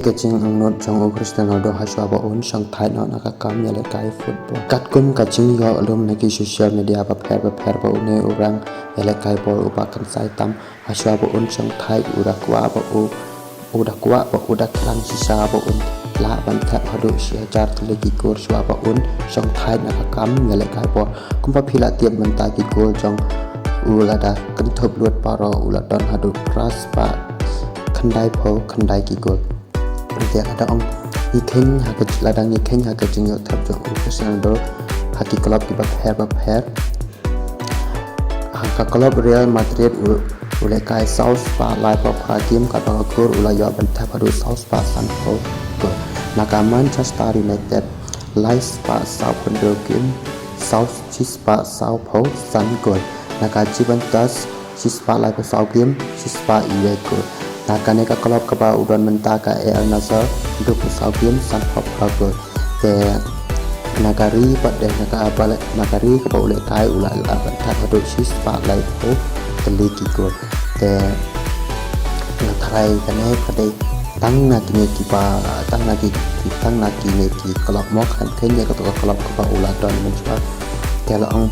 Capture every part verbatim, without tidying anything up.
Ka jingangnud jong u Cristiano Ronaldo hashwa ba un shong thait noh na ka kam ïalehkai football. Katkum ka jingïoh lum na ki social media bapher bapher ba une u rang ïalehkai ball uba kynsai tam, hashwa ba un shong thait u da kwah ba u u da kwah ba u da khrang shisha ba un lah ban thep haduh shi hajar tylli ki goal shwa ba un shong thait na ka kam ïalehkai ball. Kumba phi la tip mynta ki goal jong u lada kynthup lut baroh u la don haduh phra spah khyndai phew khyndai ki goal. Te lada ong ngi kheiñ ha ka, lada ngi kheiñ ha ka jingïoh thep jong u Cristiano Ronaldo ha ki club kiba pher bapher. Ha ka club Real Madrid u, u lehkai saw spah laiphew phra game, katba ka goal u la ïoh ban thep haduh saw spah sanphew goal. Na ka Manchester United lai spah saw phew hynriew game, saw, shi spah saw phew san goal. Na ka Juventus shi spah laiphew saw game, shi spah iwei goal. Na kane ka club kaba u don mynta ka Al Nassr, hynriewphew saw game, sanphew phra goal. Te na ka ri pat de, na ka bale, na ka ri kaba u lehkai u la lah ban thep haduh shi spah laiphew tylli ki goal. Te nga tharai kane ka dei tang na kine kiba, tang na ki, tang na kine ki club mo, khlem kheiñ ïa kato ka club kaba u la don mynshuwa. Te la ong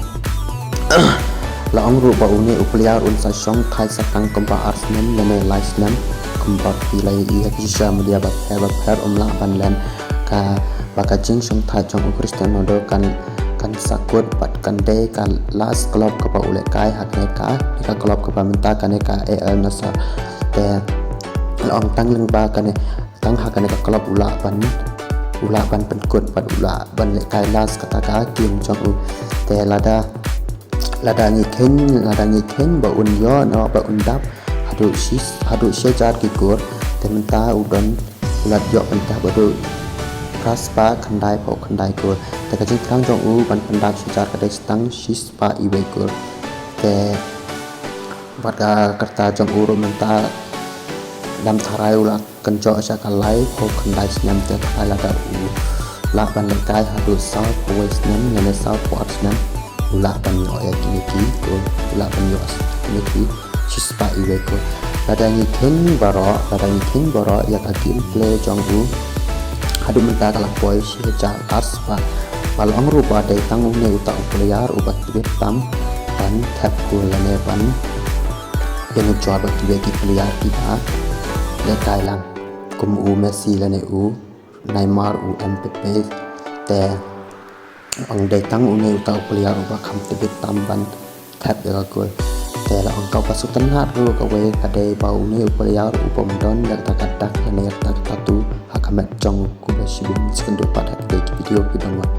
la ong ruh ba une u player un sa shong thait sa tang kumba ar snem lane lai snem, kumba phi la ïohi ha ki social media bapher bapher, um lah ban len, kaba ka jingshong thait jong u Cristiano Ronaldo kan, kan sa kut bad kan dei ka last club kaba u lehkai ha kane ka, ka club kaba mynta kane ka Al Nassr. Te la ong tang lyngba kane, tang ha kane ka club u lah ban, u lah ban pynkut bad u lah ban lehkai last kata ka game jong u. Te lada, lada ngi kheiñ, lada ngi kheiñ ba un ïoh noh, ba un dap haduh shi, haduh shi hajar ki goal, te mynta u don, u la ïoh pyndap haduh phra spah khyndai phew khyndai goal. Te ka jingthrang jong u ban pyndap shi hajar ka dei sa tang shi spah iwei goal. Te bad ka rta jong u ruh mynta dang tharai u la kynjoh sha ka laiphew khyndai snem, te tharai lada u lah ban lehkai haduh sawphew wei snem lane sawphew ar snem, u lah ban ïoh ïa kine ki goal, u lah ban ïoh kine ki shi spah iwei goal. Lada ngi kheiñ baroh, lada ngi kheiñ baroh ïa ka gameplay jong u, haduh mynta ka la poi shi hajar ar spah. Ba la ong ruh ba dei tang une uta u player uba tbit tam ban thep goal lane ban ïanujor bad kiwei ki player kiba lehkai lang, kum u Messi lane u Neymar, u Mbappe. Te ong dei tang une uta u player uba kham tbit tam ban thep ïa ka goal. Te la ong kaba sngewtynnat ruh kawei ka dei ba une u player u bym don ïa kata ka dak lane ïa kata ka tattoo ha ka met jong u. Khublei shibun, sa ïakynduh pat ha kawei ka video kaba bud.